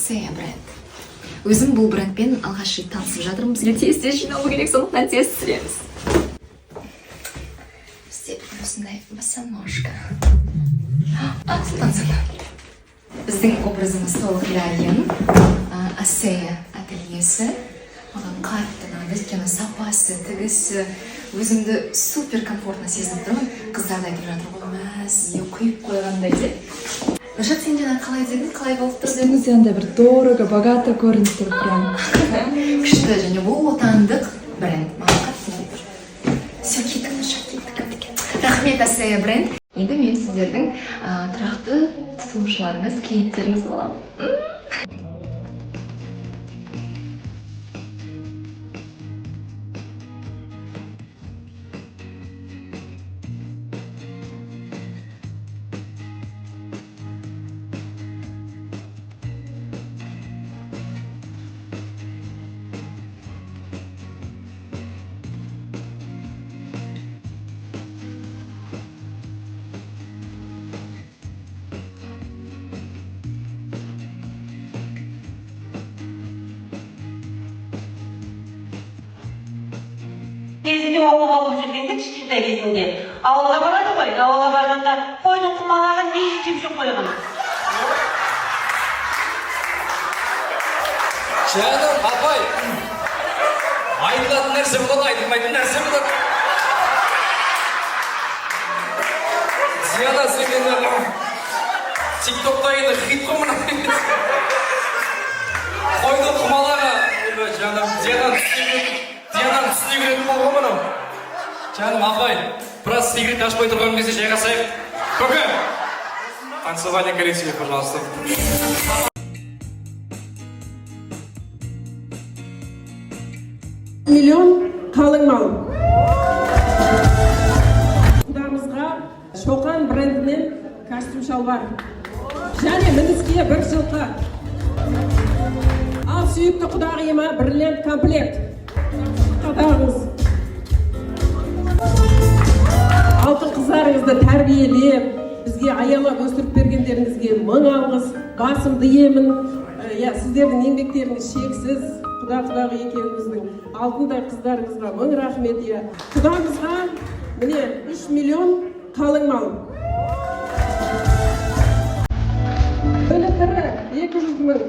Асея бренд. Өзім бұл брендпен алғаш рет танысып жатырмын. Бізге тез тез жиналу керек, сондықтан тез түсіреміз. Бізде осындай босоножка. А, Сұлтан, Сұлтан. Біздің образымыз толық дайын. Асея ательесі маған қатты ұнады, өйткені сапасы, тігісі, өзімді супер комфортно сезініп тұрмын. Қыздар да айтып жатыр ғой, мә, сізге құйып қойғандай деп. Нұршат, сен жаңа қалай дедің, қалай болып тұр дедің? Үстіңізде андай бір дорого, богато көрініп тұр прям. Күшті, және бұл отандық бренд маған қатты ұнап тұр. Все, кеттік, Нұршат, кеттік, кеттік. Рахмет, Асея бренд. Енді мен сіздердің тұрақты тұтынушыларыңыз, клиенттеріңіз боламын. Кезінде ауылға болып жүргенде, кішкентай кезінде ауылға барады ғой. Ауылға барғанда қойдың құмалағын неге жеп қойған? Жаным, апай, айтылатын нәрсе болады, айтылмайтын нәрсе болады. Диана, сен енді Тик Токта енді хит қой мына. Қойдың құмалағы. Ойбай, жаным, Диананың түсіне кіретін, Диананың түсіне кіретін бол ғой мынау. Жаным, апай, біраз секрет ашпай тұрған кезде жайғасайық. Көке, танцевальный коллектив, пожалуйста. Миллион қалың мал. Құдамызға Шоқан брендінен костюм шалбар және мініске бір жылқы. Ал сүйікті құдағиыма бриллиант комплект. Құдағыңыз алтын қыздарыңызды тәрбиелеп, бізге аялап өсіріп бергендеріңізге мың алғыс, басымды иемін. Иә, сіздердің еңбектеріңіз шексіз. Құда құдағи екеуміздің алтындай қыздарыңызға мың рахмет. Иә, құдамызға міне 3 миллион қалың мал. Өлі тірі 200 мың.